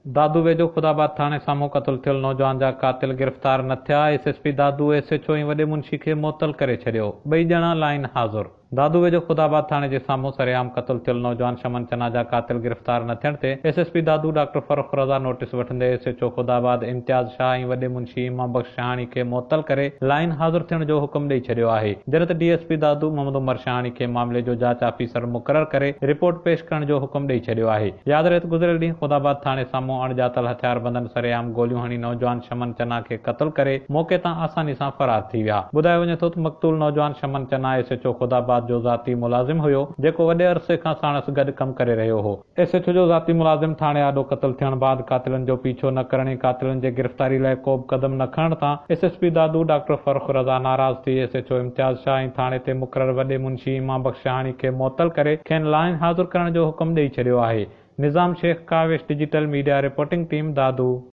دادو ويجهو خداآباد ٿاڻي سامهون قتل ٿيل نوجوان جا قاتل گرفتار نه ٿيا، S S P Dadu S H O ۽ وڏي منشي کي معطل ڪري ڇڏيو، ٻئي ڄڻا لائين حاضر. دادو ويجهو خداآباد ٿاڻي جي سامهون سرعام قتل ٿيل نوجوان شمن چنا جا قاتل گرفتار نه ٿيڻ تي S S P Dadu doctor Farrukh Raza notice وٺندي S H O Khudaabad Imtiaz Shah ۽ وڏي منشي امام بخش شاهاڻي کي معطل ڪري لائين حاضر ٿيڻ جو حڪم ڏئي ڇڏيو آهي جڏهن ته D S P Dadu Muhammad Umar Shahani کي معاملي جو جاچ آفيسر مقرر ڪري رپورٽ پيش ڪرڻ جو حڪم ڏئي ڇڏيو آهي. ياد رهي ته گذريل ڏينهن خداآباد ٿاڻي سامهون اڻڄاتل هٿياربندن سرعام گوليون هڻي نوجوان شمن چنا کي قتل ڪري موقعي تان آساني سان فرار ٿي ويا. ٻڌايو وڃي ٿو ته مقتول نوجوان Shaman Chana S H O Khudabad جو ذاتي ملازم هيو جيڪو وڏي عرصي کان ساڻس گڏ ڪم ڪري رهيو هو. ايس ايڇ او جو ذاتي ملازم ٿاڻي آڏو قتل ٿيڻ بعد قاتلن جو پيڇو نه ڪرڻ ۽ قاتلن جي گرفتاري لاء ڪوبه قدم نه کڻڻ تان S S P Dadu doctor Farrukh Raza ناراض ٿي S H O Imtiaz Shah ۽ ٿاڻي تي مقرر وڏي منشي امام بخش شاهاڻي کي معطل ڪري کين لائين حاضر ڪرڻ جو حڪم ڏئي ڇڏيو آهي. Nizam Shaikh, Kawish digital media reporting team, Dadu.